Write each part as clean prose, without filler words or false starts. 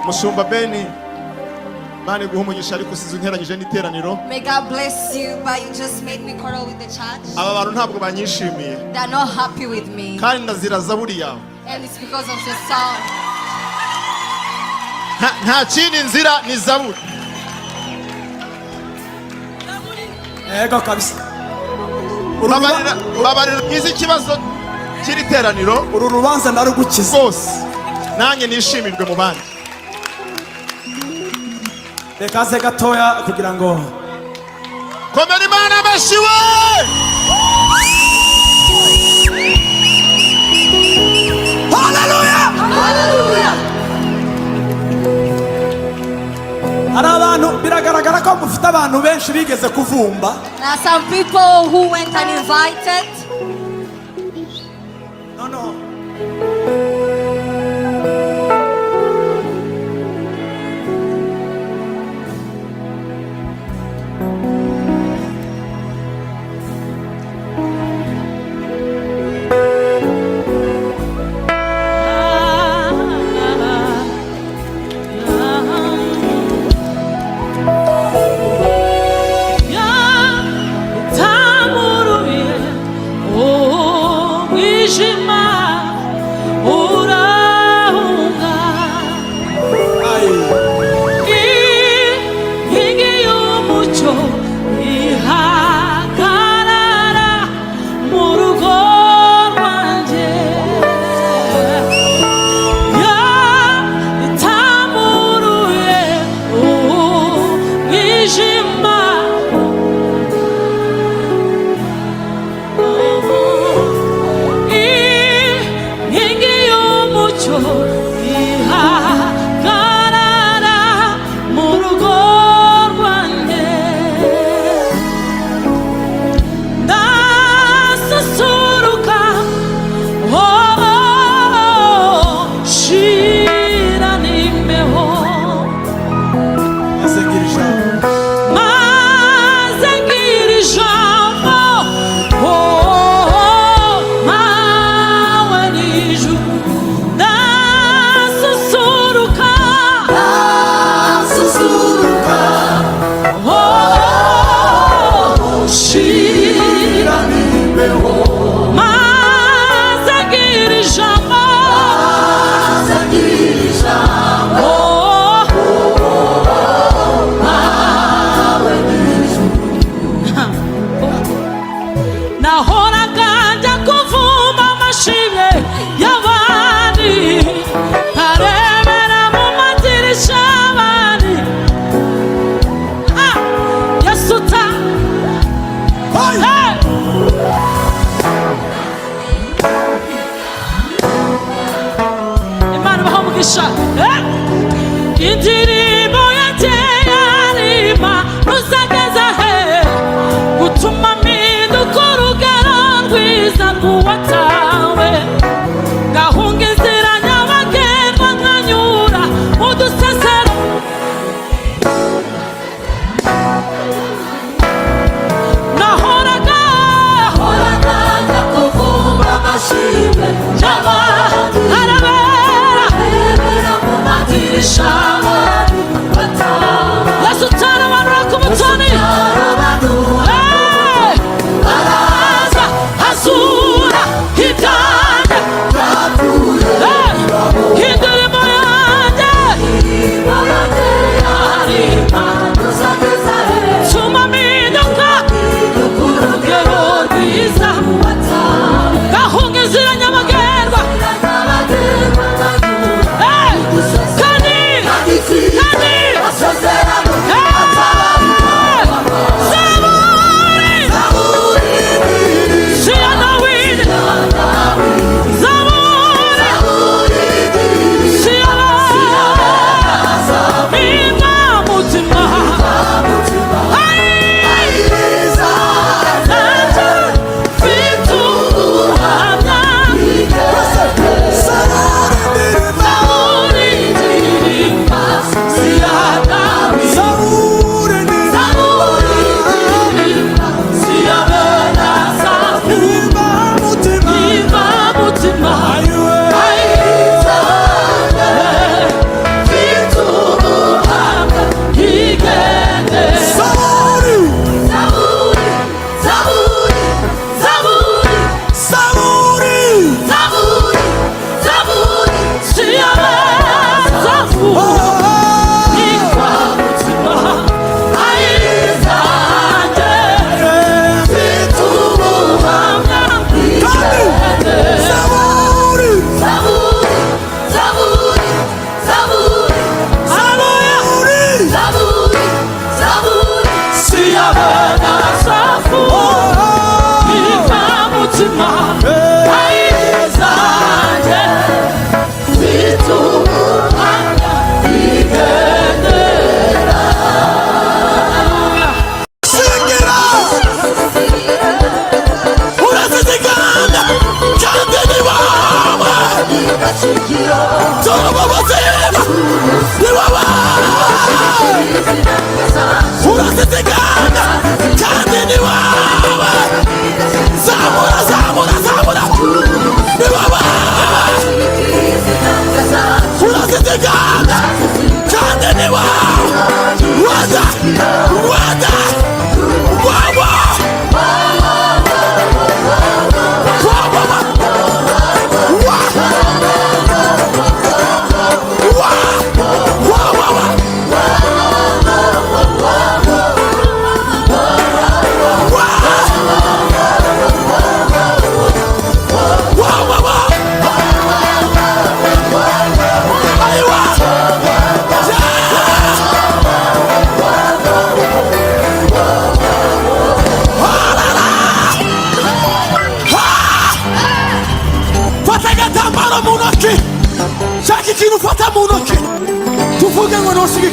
Mushumba Beni, Imana iguhe umugisha, ariko usize unteranyije n'iteraniro. May God bless you, but you just made me quarrel with the church. Aba bantu ntabwo banyishimiye. They are not happy with me. Kandi ndazira zaburi yawe. And it's because of the song. Nta kindi nzira, ni zaburi. Yego kabisa. Babarira, babarira, nkizi ikibazo cy'iri teraniro. Uru rubanza ndarugukiza. Rwose nanjye nishimirwe mu bandi. Reka aze gatoya kugira ngo Komera Imana amashyi we! Haleluya! Hallelujah! Hari abantu, biragaragara ko mufite abantu benshi bigeze kuvumba. There are some people who went uninvited. No. Tamuruye.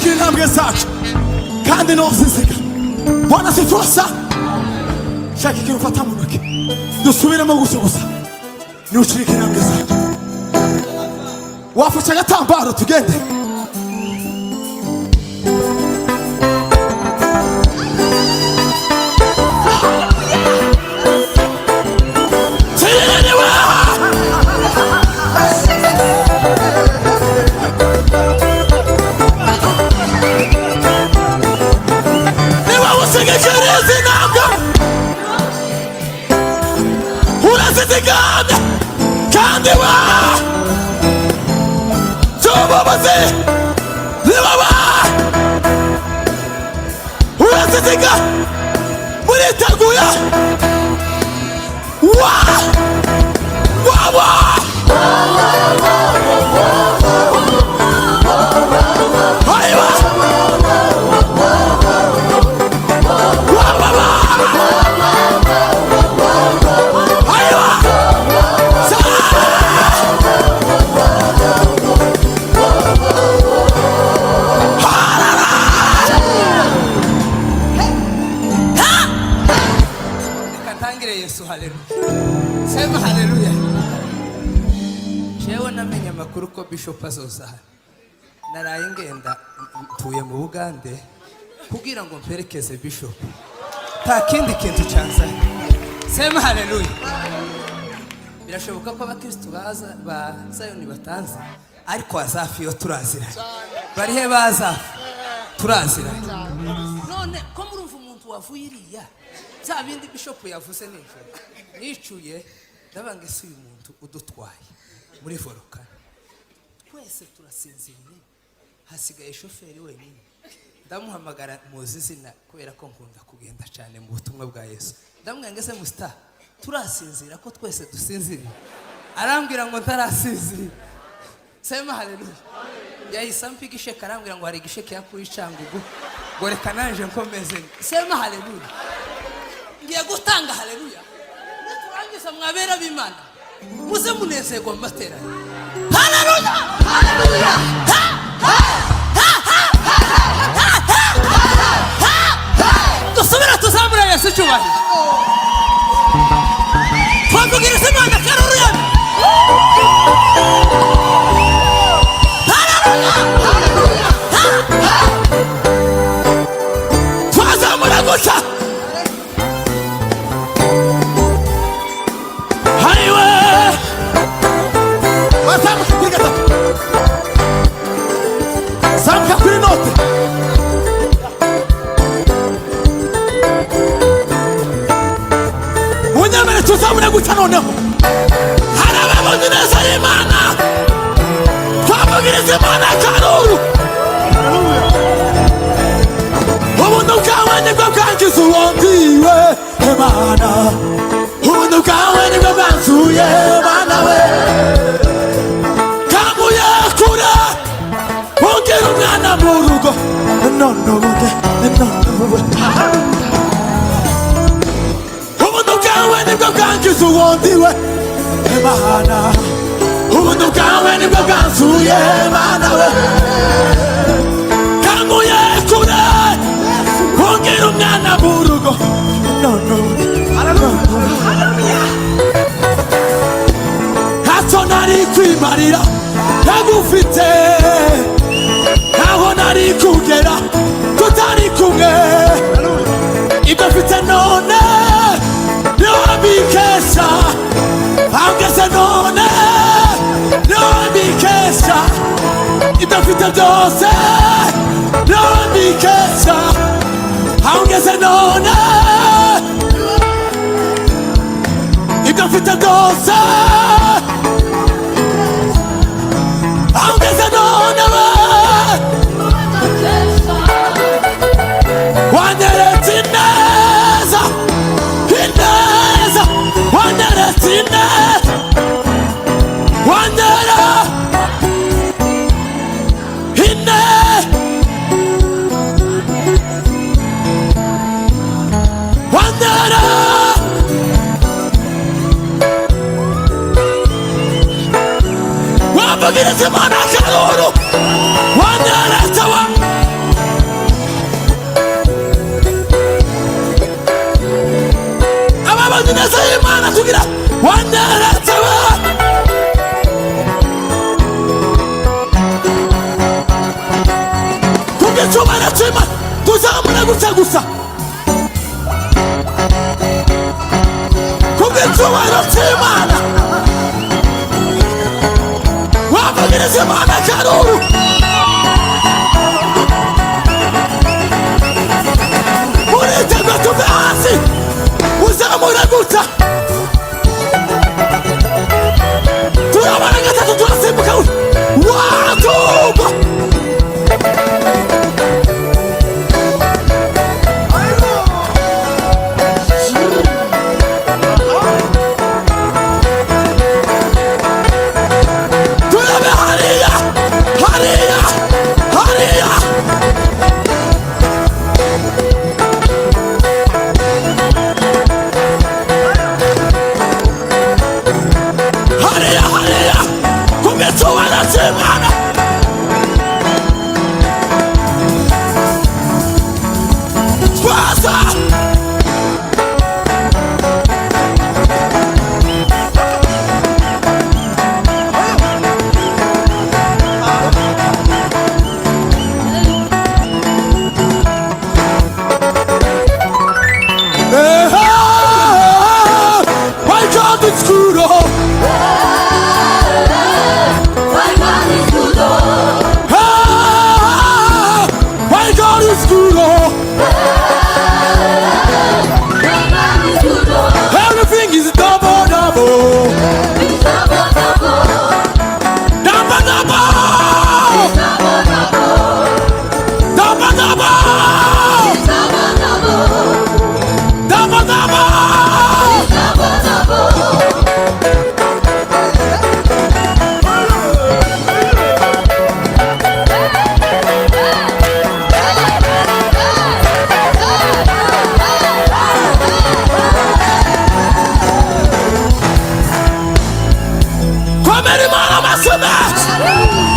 Ushigikira intambwe zacu kandi ntuzisiga. Bwana sifiwe sana. Shaka ikintu ufata mu ntoki, dusubiremo gusa gusa. Niwe ushigikira intambwe zacu. Wafashe agatambaro, tugende. Tiririwe! Niwe ushigikira izi ntambwe, urazizigamye kandi wa cy'ubuvuzi ni wowe uraziziga. Muriteguye? Wa wa wa Ayiwa! Wa wa wa! Ayiwa! Sa! Reka ntangire. Yesu, haleluya! Sema haleluya. Jewe namenye amakuru ko Bishop azoza hano. Naraye ngenda mvuye mu Bugande kugira ngo mperekeze Bishop, nta kindi kintu cyanzanye. Sema haleluya. Birashoboka ko abakristu baza ba Zayoni batanze, ariko Azafi yo turaziranye. Barihe bazafi? Turaziranye. None ko murumva umuntu wavuye iriya, bya bindi Bishop yavuze nijoro nicuye, ndabanga ese uyu muntu udutwaye muri volcano, twese turasinziriye, hasigaye shoferi wenyine. Ndamuhamagara, muzi izina kubera ko nkunda kugenda cyane mu butumwa bwa Yesu. Ndamubwira ngo: "Ese musita, turasinzira ko twese dusinziriye?" Arambwira ngo ntarasinzira. Sema haleluya. Yahise ampa igisheke, arambwira ngo hari igisheke yakuye i Cyangugu, ngo reka nanje nkomeze. Sema haleluya. Ngiye gutanga haleluya, niturangiza mwabera b'Imana muze munezerwa mu materaniro. Haleluya, haleluya! Ha, ha, ha, ha, ha, ha, ha, ha, ha. Dusubire tuzamure Yesu icyubahiro, twavugiriza Imana karuruyame. Haleluya, haleluya! Ha, ha. Twazamura gusa. Hariwe bazamuka kuri gatatu, zamuka kuri note. Munyemere tuzamure gusa. Noneho hari ababonye ineza y'Imana, twavugiriza Imana akaruru. Ubuntu bwawe nibwo bwangiza uwo ndiwe, Mana. Ubuntu bwawe nibwo bwanzuye, Mana we. Kanguye kure, ungira umwana mu rugo. None ubuge, none ubu ubuntu bwawe nibwo bwangiza uwo ndiwe, Mana. Ubuntu bwawe nibwo bwanzuye, Mana we. Kanguye kure, ungira umwana mu rugo. None ubu ntacyo nari kwimarira ntagufite, ntaho nari kugera tutari kumwe. Ibyo mfite none niho mbikesha, aho ngeze none niho mbikesha. Ibyo mfite byose niho mbikesha, aho ngeze none. Ibyo mfite byose, aho ngeze none we. Wanyeretse ineza, ineza wanyeretse, ineza wanyera, ine wanyera. Wavugiriza Imana akaruru. Wanyeretse wa Muzamure gutya gusa kubw'icyubahiro cy'Imana. Wavugiriza Imana karuru. Muriteguye? Tuve hasi, uzamure gutya. Turabara gatatu, turasimbuka. Watumba. Turabe hariya, hariya, hariya. Hariya, hariya, kubw'icyubahiro cy'Imana. Twaza. My God is good, oh. My God is good, oh. Ah, my God is good, oh. My God is good, oh. Everything is double, double. It's double, double. Double, double. It's double, double. Double, double. It's double, double. Double, double. It's double, double. Komera Imana amashyi menshi.